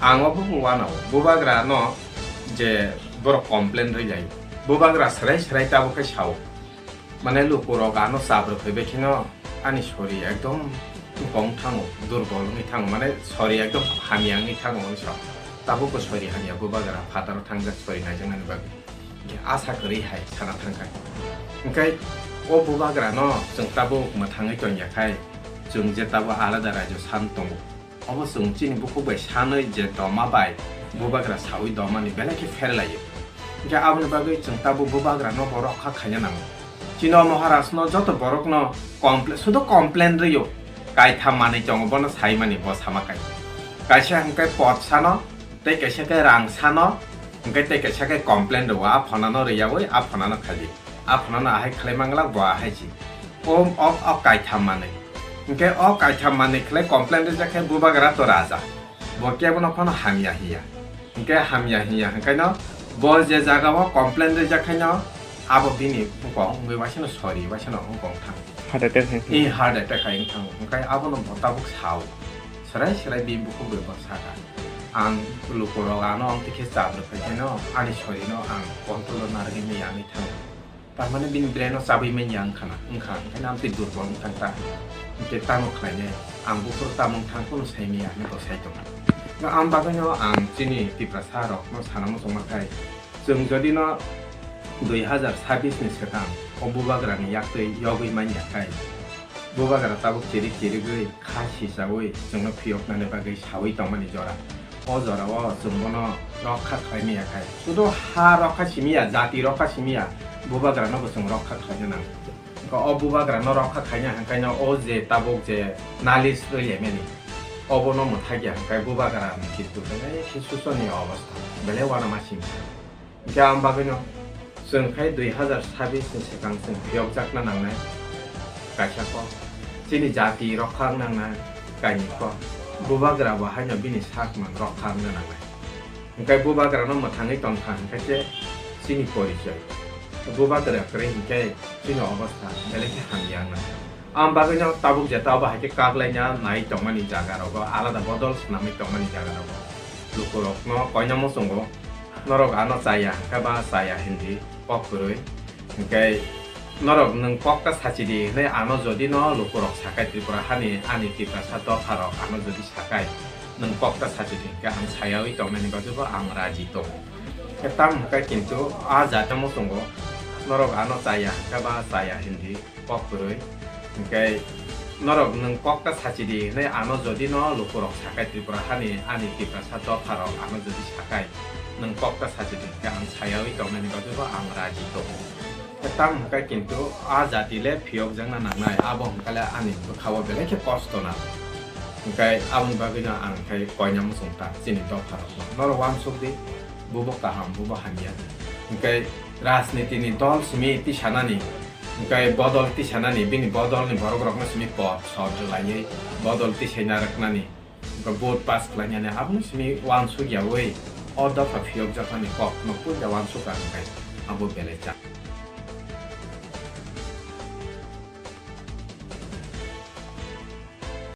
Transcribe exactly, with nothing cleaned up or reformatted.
Ang o buphang uanao, bubagra no je borok complain rilai, bubagra srai srai tabuk khe sao. Mane lukurok ano chabrwphai bai kheno ani sori ekdom bong thango, durbol wngwi thango, mane sori ekdom hamya wngwi thango hwnwi sao. Tabukbo sori hamya bubagra phataro thangjak sori naijaknani bagwi. Hwnkhe asa kwrwi hai sana thangkha. Hwnkhe o bubagra no chwng tabuk mwthangwi tongya khai, chwng je tabuk alada raijo san tongo. Obo chwng chini bukhuk bai sanwi je doma bai bubagra sawi domani belai khe pherlaio. Hwnkhe aboni bagwi chwng tabuk bubagra no bo rokha khaina nango. Chini o Maharaj no joto borok no compla-, sudu complain rwio. Kaitham manwi tongo bono saimani bo sama kai. Kaisa hwnkhe pot sano, tei kaisa khe rang sano, hwnkhe tei kaisa khe complain rwo, a phona no rwyawi a phona no khaidi. A phona no ahai khlai manglak bo ahai si. O, o, o kaitham manwi. Hwnkhe o kaitham manwi khlai complain rijak khe bubagra to raja. Bo kebo no phano hamya hinya. Hwnkhe hamya hinya hwnkhaino bo je jaga o complain rijak khaino abo bini wngkong wngwi waisano sori waisano wngkong thang. Heart attack hai. I heart attack hai wngthang. Hwnkhe abono bo tabuk sao. Srai srai bini bukhuk bai bo sakha. Ang lukurok ano ang tikhe chabrwphai khaino ani sori no ang control o narwgwi manya wngwi thango. Tar mane bini brain no chabwi manya wngkhana, wngkha, hwnkhe no amtwi durbol wngthang ta. Hwnkhe tamo khlainai, ang buphuru tamo wngthang kunu saimaya hinwi bo sai tongo. Ang bagwino ang chini Tiprasa rokno sana muchungma khai, chwng jodi no dui hazar sabis ni swkang o bubagra ni yaktwi yogwi manya khai, bubagra tabuk chirik chirigwi kha sisawi chwngno phiyoknani bagwi sawi tongmani jora. O jora o chwng bono rokha khlai manya khai. Sudu ha rokha simi ya, jati rokha simi ya, bubagra no bo chwng rokha khlaina nang. Hwnkhe o bubagra no rokha khaina hwnkhaino o je tabuk je nalis rwlaimani, obo no mwthak ya hwnkhe bubagra ni kintu belai khe susoni obostha, belai uanama simi. Hwnkhe ang bagwino chwng khai dui hazar sabis ni swkang chwng phiyokjakna nangnai kaisa kok. Chini jati rokha wng nangnai kainwi kok. Bubagra bo haino bini sakmang rokha wngna nangnai. Hwnkhe bubagra no mwthangwi tongkha hwnkhe se chini porichoi. Bubagra kwrwi hwnkhe chini obostha belai khe hamya wngna. Ang bagwino tabuk jeta obo hai khe kaklaina nai tongmani jaga rogo, alada bodol swnamwi tongmani jaga rogo. Lukurokno koina muchungo, norok ano chaya hwnkhe ba chaya hindi, kok kwrwi. Hwnkhe norok nwng kok ta sachi di hwnwi ano jodi no lukurok sakai Tripura hani ani Tiprasa dopharok ano jodi sakai, nwng kok ta sachi di hwnkhe ang sayawi tongnani bagwibo ang raji tongo. Khe tamo hwnkhe kintu a jata muchungo, norok ano chaya hwnkhe ba chaya hindi, kok kwrwi. Hwnkhe norok nwng kok ta sachi di hwnwi ano jodi no lukurok sakai Tripura hani ani Tiprasa dopharok ano jodi sakai, nwng kok ta sachi di hwnkhe ang sayawi tongnani bagwibo ang raji tongo. Khe tamo hwnkhe kintu a jati le phiyokjakna nangnai, abo hwnkhe le ani bwkha-o belai khe kosto nang. Hwnkhe aboni bagwino ang khe koina muchung ta chini dopharokno. Norok uansuk di, bubo kaham, bubo hamya. Hwnkhe rajniti ni dol simi tisanani, hwnkhe bodol tisanani, bini bodol ni borok rokno simi pot sot rwlaiwi bodol tisaina rwknani, hwnkhe vote pass khlainani, abono simi uansuk yawi o dopha phiyokjaknani kokno puila uansuk ka hwnkhe abo belai cha.